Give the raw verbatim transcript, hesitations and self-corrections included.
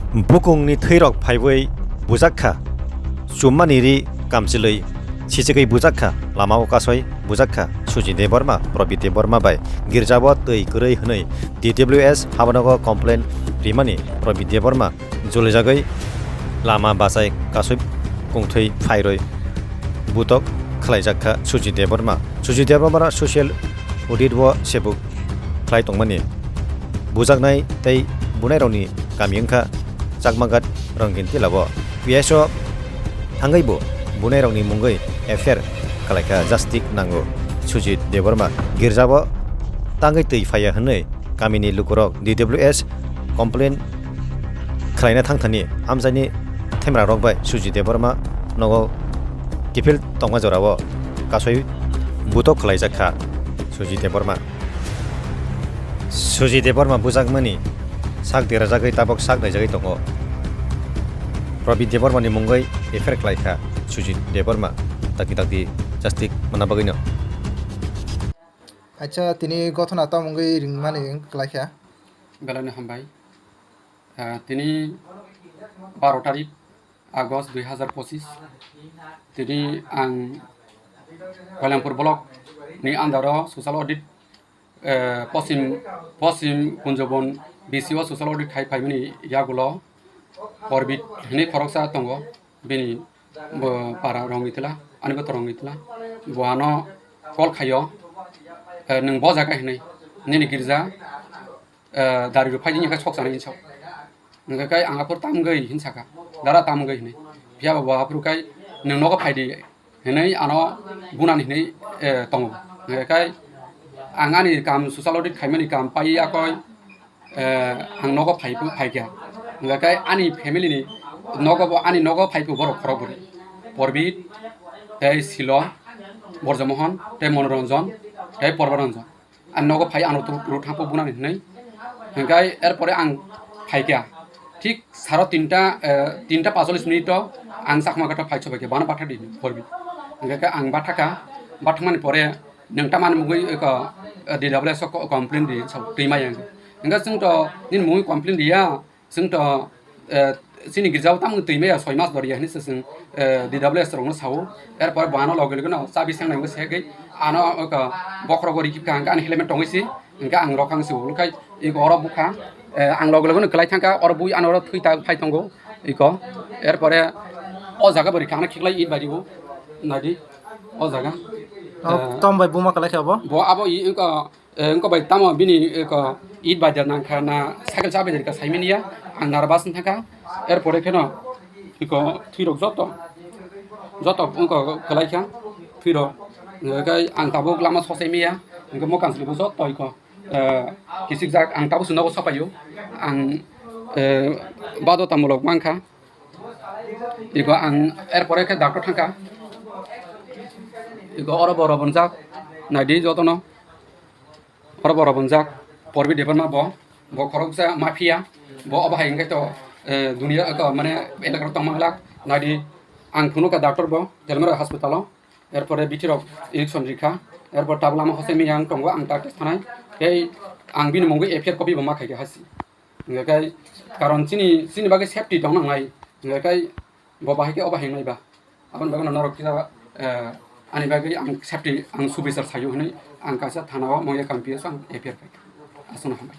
Bukungni thwirok phaiwi bujak kha, chummani ri kamchilwi sichigwi bujak kha, lamao kasoi bujak kha Suji Debbarma, Probit Debbarma bai girjao twi kwrwi hwnwi D W S habanogo complaint rimani Probit Debbarma julijagwi lama bachai kasoi kungthwi phairwi butok khlaijak kha Suji Debbarma. Suji Debbarma social audit o sebuk khlai tongmani bujaknai tei bunairokni kami wngkha Chakmaghat Rongin Tila o. P S o thangwi bo bunairokni mungwi F I R khlaikha, jastik nango Sujit Debbarma. Girjao tangwi twi phaiya hwnwi kamini lukurok D W S complaint khlaina thangthani amchaini themrangrok bai Sujit Debbarma nogo kiphil tongma jorao kasoi butok khlaijak kha Sujit Debbarma. Suji Debbarma bujakmani sak derajagwi tabok sak naijagwi tongo. Probit Debbarmani mungwi refer khlai kha Suji Debbarma, dakti dakti jastik manna bagwino. Acha, tini gothona tamo wngwi ringmani wng khlai kha. Belai no hambai. Ah, tini baro tarik August dui hazar pochis. Tini ang Kailampur block ni under o social audit, eh, Posim, Posim Kunjobon B C o social audit khai phaimani yagulo Korbit hinwi khoroksa tongo, bini bo para Rongitla, ani bo to Rongitla. Bo ano call khaio, eh, "Nwng bo jaga hinwi, nini girja, eh, dari rw phaidi wngkha sok sanai hinwi sao." Hingkha khe ang aphuru tamgwi hinwi sakha, "Dara tamgwi?" hinwi. Phiya ba bo aphuru khai, "Nwng nogo phaidi," hinwi ano bunani hinwi, eh, tongo. Hingkha khe ang ani kam social audit khaimani kam paiya koi, eh, ang nogo phai, phaikha. Hingkha khe ani family ni nogo bo, ani nogo phaiku borok khorok bwrwi. Porbit, tei Silo, Borjomohon, tei Monoranjan, tei Porbaranjan. Ang nogo phai, ano rw thangpo bunani hinwi. Hingkha erpore ang phaikha. Thik saro tinta, eh, tinta pacholis minute o ang Chakma Ghat o phai sobaikha, bana batha di Porbit. Hingkha khe ang bathakha, bathakmani pore nwng tamani mungwi eko, eh, D W S o co-, complaint di, sao twi maya. Hingkha chwng to nini mungwi complaint diya, chwng to, eh, chini girjao tamo twi maya soi mas doriya hinwi se chwng, eh, D W S rokno sao. Erpore bo ano loge loge no chabi sengnai wngwi segwi ano eko bokhorogo rikhi kha, hingkha ani helmet tongwi si, hingkha ang rok ang si ulo khai eko oro bukha, eh, ang loge loge no kwlai thangkha, oro bui ano oro thwi ta phai tongo eko. Erpore o jaga bo rikha ano khiklai it bai ribo naidi o jaga. Oh, eh, tom bai buma kwlai kha bo? Bo abo i eko Eh, wngkha bai tamo bini, eko, it bai der nangkha na cycle cha bai der ka saimani ya, ang nervous wngkha. Erpore kheno, eko, thwirok joto, joto wngkha kwlai kha, thwirok. Hingkhe ang tabuk lama sosai maya, hingkhe mo kanchwlwi bo joto, eko, eh, kichik jak, ang tabuk se nogo sopaio, ang, eh, badotamulok mankha. Eko ang erpore khe doctor thangkha, eko oro bo robonjak, naidi jotono. Oro bo robonjak, Porbit Debbarma bo, bo khoroksa mafia, bo obo hai hingkhe to, eh, duniya, eko, mane, elakaro tongma glak, naidi ang phunukha doctor bo, Telmera hospital o, erpore bithi rok injection rikha, erpor tabuk lama hosai miyang tongo, ang ta test thanai, tei ang bini mungwi F I R copy bo ma khaikha hasi. Hingkhe karon chini, chini bagwi safety tong nangnai, hingkhe bo bahai khe obo hai wngnai ba. Aboni bagwino norok kisa, eh, ani bagwi ang safety ang subichar saio hwnwi ang kaisa thana o mungya kampiyo ang F I R khaikha. Aswkno hambai.